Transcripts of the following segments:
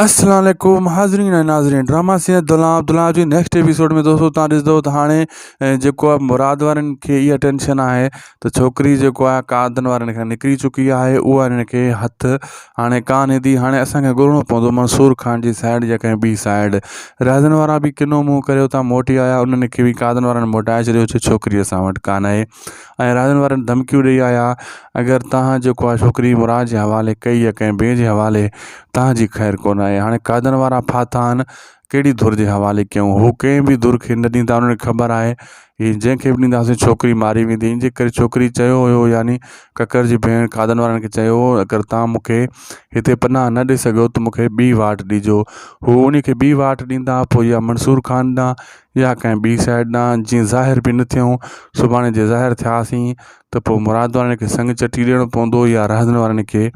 السلام عليڪم حاضرين ۽ ناظرين ڊراما سيريل دولاب دولاب جي نيڪسٽ ايپيسوڊ ۾ دوستو تان ڏسندو ته هاڻي جيڪو آهي مراد وارن کي اها ٽينشن آهي ته ڇوڪري جيڪو آهي قادن وارن کان نڪري چڪي آهي اها هنن کي هٿ هاڻي ڪانه ايندي هاڻي اسان کي ڳولڻو پوندو منصور خان جي سائيڊ يا ڪنهن ٻي سائيڊ رهزن وارا به ڪنو منهن ڪري اتان موٽي آيا انهن کي به قادن وارن موٽائي ڇڏيو چې ڇوڪري اسان وٽ ڪانه آهي ۽ راڄن وارن ڌمڪيون ڏئي آيا اگر توهان جيڪو آهي ڇوڪري مراد جي حوالي ڪئي يا ڪنهن ٻئي جي حوالي توهان جي خير ڪونه آهي هاڻي قادن وارا ڦاٿا آهن ڪهڙي ڌر جي حوالي ڪيون هو ڪنهن به ڌر کي نه ڏيندا انهن کي خبر آهي هي جنهن کي به ڏينداسين ڇوڪري ماري ويندي ان جي ڪري ڇوڪري چيو هيو يعني ڪڪر جي ڀيڻ قادن وارن کي چيو هو اگر توهان مون کي هتي پناهه نه ڏئي سگهو ته مون کي ٻي واٽ ڏجو هو ان کي ٻي واٽ ڏيندا پوء يا منصور خان ڏانهن يا ڪنهن ٻي سائيڊ ڏانهن جيئن ظاهر به نه ٿيون سڀاڻي جي ظاهر ٿياسين ته پوء مراد وارن کي سڱ چٽي ڏيڻو پوندو يا رهزن وارن کي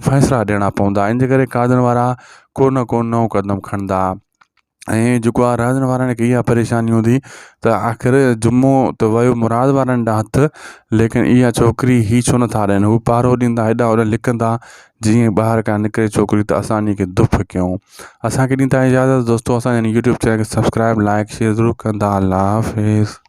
فيصلا ڏيڻا پوندا ان جي ڪري قادن وارا ڪو نه ڪو نئون قدم کڻندا ۽ جيڪو آهي رهزن وارن کي اها پريشاني هوندي ته آخر جمعو ته ويو مراد وارن ڏانهن هٿ ليڪن اها ڇوڪري هي ڇو نٿا ڏين هو پارو ڏيندا هيڏانهن هوڏانهن لڪندا جيئن ٻاهر کان نڪري ڇوڪري ته اسان انهي کي دڦ ڪيون اسان کي ڏيندا اجازت دوستو اسان جي يوٽيوب چينل کي سبسڪرائب لائڪ شيئر ضرور ڪندا الله حافظ.